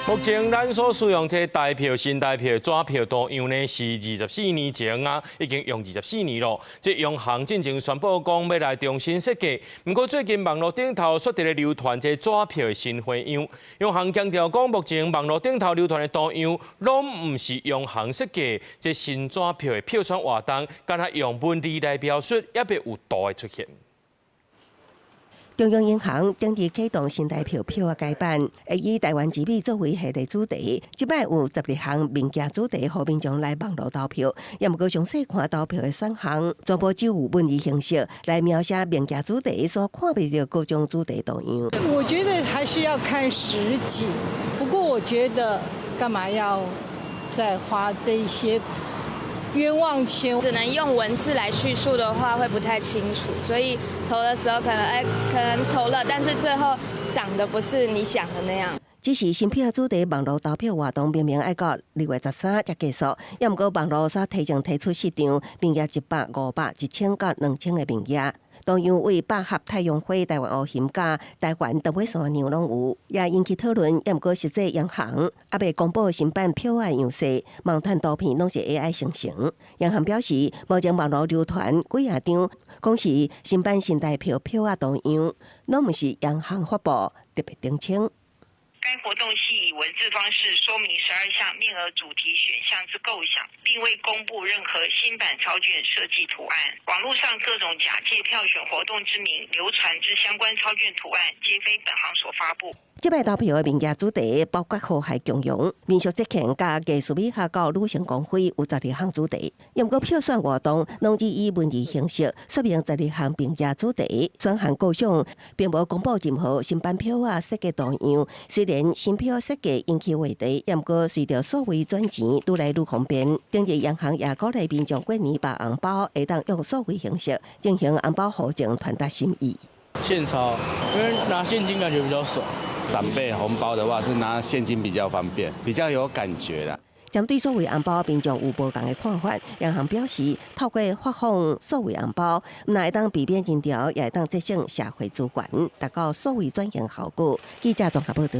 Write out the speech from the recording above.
目前咱所使用這台票、新台票、紙票圖樣呢，是24年前啊，已經用24年咯。這央行進前宣布講欲來重新設計，毋過最近網路頂頭煞佇咧流傳這紙票的新花樣。央行強調講，目前網路頂頭流傳的圖樣，攏毋是央行設計。這新紙票的票選活動，干焦用文字來描述，猶未有圖的出現。中央銀行頂日啟動新台票票仔改版，會以台灣之美作為系列主題。這擺有12項物件主題，予民眾來網路投票。也毋過詳細看投票的選項，全部只有文字形式來描寫物件主題，所看袂著各種主題圖樣。我覺得還是要看實景，不過我覺得幹嘛要再花這些冤枉錢？只能用文字來敘述的話，會不太清楚，所以投的時候可能哎，可能投了，但是最後長得不是你想的那樣。只是新票主題網路投票活動明明愛到2月13才結束，也毋過網路煞提前推出四張，面額100、500、1000佮2000的面額。圖樣為百合、太陽花、台灣烏魚佮台灣長尾山娘攏有，也引起討論。也毋過實際央行猶未公布新版票仔樣式，網傳圖片攏是 AI 生成。央行表示，目前網路流傳幾若張，講是新版新台票票仔圖樣，攏毋是央行發布，特別澄清。該活動係以文字方式說明12項面額主題選項之構想，並未公布任何新版鈔券設計圖案。網絡上各種假借票選活動之名流傳之相關鈔券圖案，皆非本行所發布。這擺投票的面額主題包括和諧共融、民俗節慶佮藝術美學到女性光輝，有12項主題。毋過票選活動攏只以文字形式說明十二項面額主題，選項構想並無公布任何新版票仔設計圖樣。雖然新票設計引起話題，毋過隨著數位轉錢愈來愈方便，頂日央行也鼓勵民眾過年包紅包，會當用數位形式進行紅包互贈，傳達心意。現鈔，因為拿現金感覺比較爽。長輩紅包的話是拿現金比較方便，比較有感覺啦。針對數位紅包，民眾有無仝的看法。央行表示，透過發放數位紅包，毋但會當避免人潮，也會當節省社會資源，達到數位轉型效果。記者綜合報導。